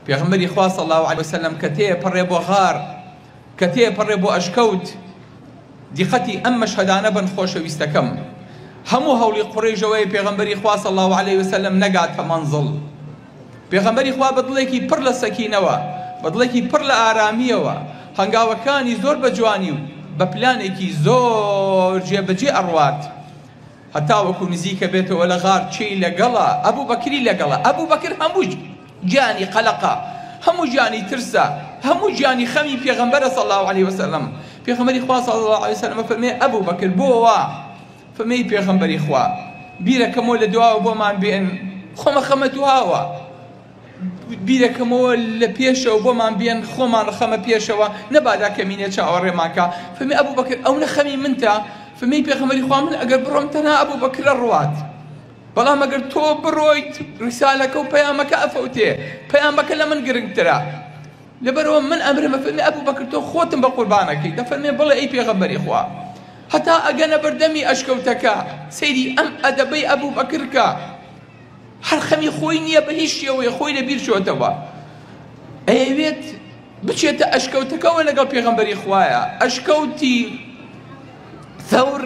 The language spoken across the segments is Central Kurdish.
پێغەمبەری خوا صلی اللە علیە وسلم کە تێپەڕێ بۆ غار، کە تێپەڕێ بۆ ئەشکەوت، دیقەتی ئەم مەشهەدانە بەن خۆشەویستەکەم. هەموو هەوڵی قوڕەیش ئەوەیە پێغەمبەری خوا صلی اللە علیە وسلم نەگاتە مەنزڵ. پێغەمبەری خوا بە دڵێکی پڕ لە سەکینەوە، بە دڵێکی پڕ لە ئارامییەوە، هەنگاوەکانی زۆر بە جوانی و بە پلانێکی زۆر جێبەجێ ئەڕوات. هەتاوەکو نزیکە بێتەوە لە غار کێی لەگەڵە؟ ئەبوبەکری لەگەڵە. ئەبوبەکر هەموو گیانی قەلەقە، هەموو گیانی ترسە، هەموو گیانی خەمی پێغەمبەرە صلی اللە علیە وسلم. پێغەمبەری خوا صلی اللە علیە وسلم ئەفەرمێ ئەبوبەکر بۆ وا؟ فەرمێی پێغەمبەری خوا بیرەکەمەوە لە دواوە بۆمان بێن خۆمە خەمە دواوە. بیرەکەمەوە لە پێشەوە بۆمان بێن خۆمان ڕخەمە پێشەوە نەبادا کەمینە چاوەڕێمان کا. فەرمی ئەبوبەکر ئەونە خەمی منتە؟ فەرمی پێغەمبەری خوا من ئەگەر بڕۆم تەنها ئەبوبەکرە ڕوات، بەڵام ئەگەر تۆ بڕۆیت ڕیسالەکە و پەیامەکە ئەفەوتێ، پەیامەکە لە من گرنگترە، لەبەرئەوە من ئەمرم. ئەفەرمێ ئەبوبەکر تۆ خۆتم بە قوربانەکەی؟ دەفەرمێ بڵێ ئەی پێغەمبەری خوا. هەتا ئەگەنە بەردەمی ئەشکەوتەکە سەیری ئەم ئەدەبەی ئەبوبەکر کە هەر خەمی خۆی نییە بە هیچ شێوەیە خۆی لە بیر چۆتەوە ئەیەوێت بچێتە ئەشکەوتەکەوە لەگەڵ پێغەمبەری خوایە ئەشکەوتی ثەور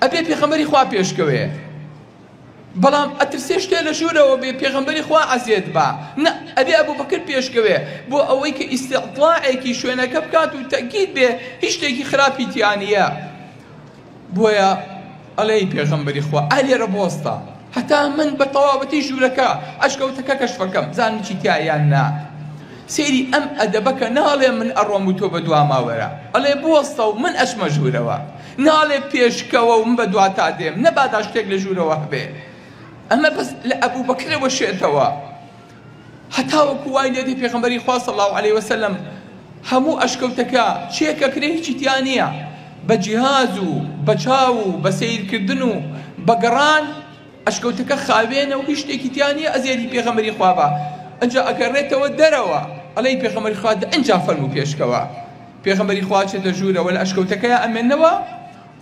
ئەبێ پێغەمبەری خوا پێشکەوێ بەڵام ئەترسێ شتێ لە ژوورەوە بێ پێغەمبەری خوا عەزێت با نە ئەبێ ئەبوبەکر پێشکەوێ بۆ ئەوەی کە ئیستیطلاعێکی شوێنەکە بکات و تەکید بێ هیچ شتێکی خراپی تیا نییە. بۆیە ئەڵێ ی پێغەمبەری خوا ئا لێرە بۆستە هەتا من بە تەواوەتی ژوورەکە ئەشکەوتەکە کەشفەکەم بزانم چی تیایە یان نا. سەیری ئەم ئەدەبە کە ناڵێ من ئەڕۆم و تۆ بە دواما وەرە، ئەڵێ بوەستە و من ئەچمە ژوورەوە، ناڵێ پێشکەوە و من بە دواتا دێم، نەبادا شتێک لە ژوورەوە هەبێ. ئەمە بەس لە ئەبوبەکرە وەشێتەوە. هەتاوەکو وای لێدێ پێغەمبەری خوا صلی اللە علیە وسلم هەموو ئەشکەوتەکە چێک ئەکرێ هیچی تیا نییە بە جیهاز و بە چاو و بە سەیرکردن و بە گەڕان ئەشکەوتەکە خاوێنە و هیچ شتێکی تیا نییە ئەزیەتی پێغەمبەری خوا بە ئەنجا ئەگەڕێتەوە دەرەوە ئەڵێی پێغەمبەری خوا ئەنجا فەرموو پێشکەوە پێغەمبەری خوا چێتە ژوورەوە لە ئەشکەوتەکەیا ئەمێنەوە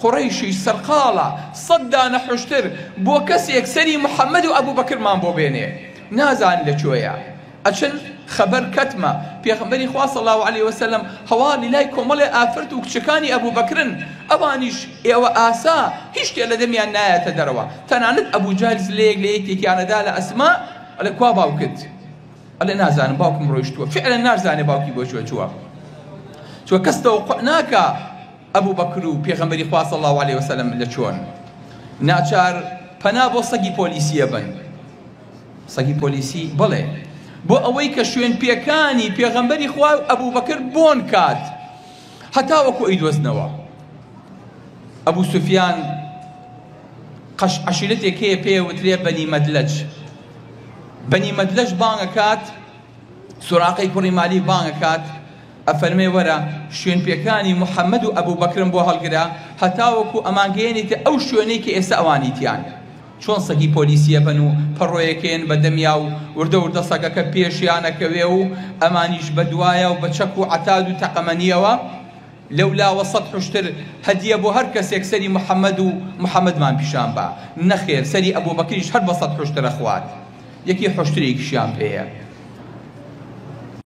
قوڕەیشیش سەرقاڵە سەت دانە حوشتر بۆ کەسێک سەری محەمەد و ئەبوبەکرمان بۆ بێنێ نازانن لە کوێیە ئەچن خەبەر کەتمە پێغەمبەری خوا صلی اللە علیە وسلم هەواڵی لای کۆمەڵێ ئافرەت و کچەکانی ئەبوبەکرن ئەوانیش ئێوە ئاسا هیچ شتێ لە دەمیان نایەتە دەرەوە تەنانەت ئەبو جەهل زلەیەک لە یەکێکیان ئەدا لە ئەسما ئەڵێ کوا باوکت ئەڵێ نازانم باوکم ڕۆیشتووە فعلا ناشزانێ باوکی بۆ کوێ چووە چووە کەس تەوقع ناکا ئەبوبەکر و پێغەمبەری خوا صلی اللە علیە وسلم لە چۆن ناچار پەنا بۆ سەگی پۆلیسی ئەبەن سەگی پۆلیسی بەڵێ بۆ ئەوەی کە شوێن پێکانی پێغەمبەری خوا و ئەبوبەکر بۆن کات هەتا وەکو ئەیدۆزنەوە ئەبو سوفیان قەش عەشیرەتێک هەیە پێ وترێ بەنی مەدلەج بەنی مەدلەج بانگەکات سوراقەی کوڕی مالیک بانگەکات ئەفەرمێ وەرە شوێنپێکانی محمد و ئەبوبەکرم بۆ هەڵگرە هەتاوەکو ئەمانگەیەنیتە ئەو شوێنەی کە ئێستا ئەوانی تیان. چۆن سەگی پۆلیسی ئەبەن و پەڕۆیەکەیەن بە دەمیا و وردە وردە سەگەکە پێشیان ئەکەوێ و ئەمانیش بە دوایا و بە چەک و عەتاد و تەقەمەنیەوە لەولاوە سەت حوشتر هەدیە بۆ هەر کەسێک سەری محمد و محمدمان پیشان با. نەخێر سەری ئەبوبەکریش هەر بە سەت حوشتر ئەخوات. یەکی حوشترێکیشیان پێیە.